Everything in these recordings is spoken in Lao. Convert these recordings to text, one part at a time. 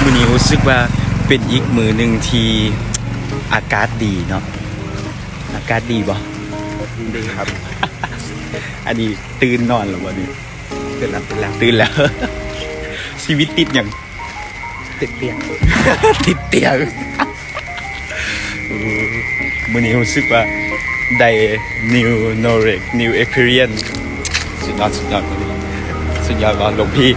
ມື້ນີ້ຮູ້ສຶກວ່າເປັນອີກມື້ໜຶ່ງທີ່ອາກາດດີເນາະ. ອາກາດດີບໍ່? ດີຄັບ. ອັນນີ້ຕື່ນນອນແລ້ວບໍ່ນີ້? ຕື່ນແລ້ວ ຕື່ນແລ້ວ ຕື່ນແລ້ວ. ຊີວິດຕິດຫຍັງ? ຕິດຕຽງ ຕິດຕຽງ. ເອີ ມື້ນີ້ຮູ້ສຶກວ່າໄດ້ new knowledge new experience. ສຸດຍອດ ສຸດຍອດ ສຸດຍອດບໍ່ ຫຼວງພີ່?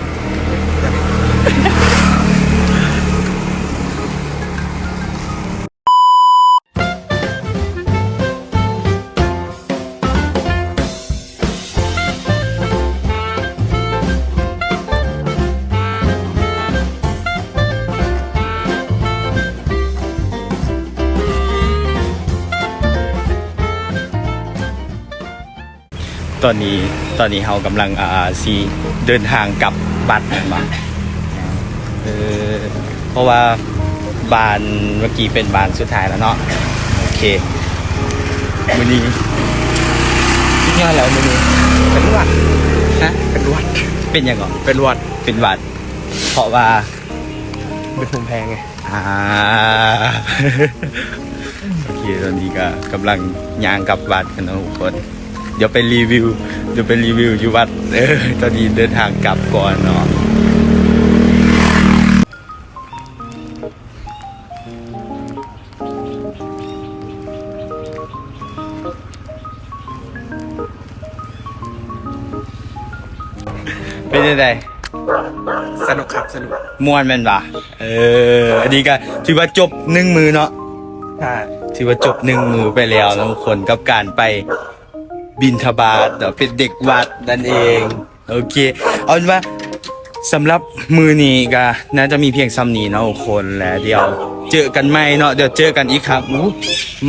ຕອນນີ້ ຕອນນີ້ເຮົາກຳລັງ ອ່າ ຊິເດີນທາງກັບວັດແມ່ນບໍ່? ເອີ ເພາະວ່າບ້ານເມື່ອກີ້ເປັນບ້ານສຸດທ້າຍແລ້ວເນາະ. ໂອເຄ ມື້ນີ້ສຸດຍອດແລ້ວມື້ນີ້. ເປັນວັດ. ຮະ? ເປັນວັດ. ເປັນຫຍັງເກາະ? ເປັນວັດ. ເປັນວັດ ເພາະວ່າ ເປັນພູມແພງໄງ. ອ່າ ໂອເຄ ຕອນນີ້ກໍກຳລັງຍ່າງກັບວັດກັນເນາະທຸກຄົນ. ດຽວໄປຣີວິວ ດຽວໄປຣີວິວຢູ່ວັດ. ເອີ ຕອນນີ້ເດີນທາງກັບກ່ອນເນາະ. ເປັນຈັ່ງໃດ? ສະໜຸກຄັບ ສະໜຸກ. ມ່ວນແມ່ນບໍ່? ເອີ ອັນນີ້ກໍຖືວ່າຈົບໜຶ່ງມື້ເນາະ. ໃຊ່ ຖືວ່າຈົບໜຶ່ງມື້ໄປແລ້ວເນາະທຸກຄົນ ກັບການໄປບິນທະບາດເນາະ ເປັນເດັກວັດນັ້ນເອງ. ໂອເຄ ເອົາເປັນວ່າສຳລັບມື້ນີ້ກໍໜ້າຈະມີພຽງສ່ຳນີ້ເນາະທຸກຄົນ ແລະ ດຽວເຈີກັນໃໝ່ເນາະ. ດຽວເຈີກັນອີກຄັ້ງ. ອູ້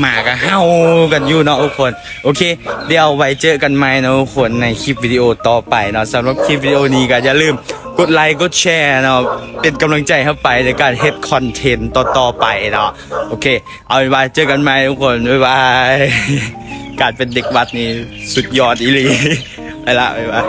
ໝາກໍເຫົ່າກັນຢູ່ເນາະທຸກຄົນ. ໂອເຄ ດຽວໄວ້ເຈີກັນໃໝ່ເນາະທຸກຄົນ ໃນຄລິບວິດີໂອຕໍ່ໄປເນາະ. ສຳລັບຄລິບວິດີໂອນີ້ກໍຢ່າລືມກົດໄລກົດແຊເນາະ ເປັນກຳລັງໃຈເຮົາໄປໃນການເຮັດຄອນເທັນຕໍ່ໆໄປເນາະ. ໂອເຄ ເອົາເປັນວ່າເຈີກັນໃໝ່ທຸກຄົນ. ບາຍບາຍ. ການເປັນເດັກວັດນີ້ສຸດຍອດອີ່ຫຼີ. ໄປລະ ບາຍບາຍ.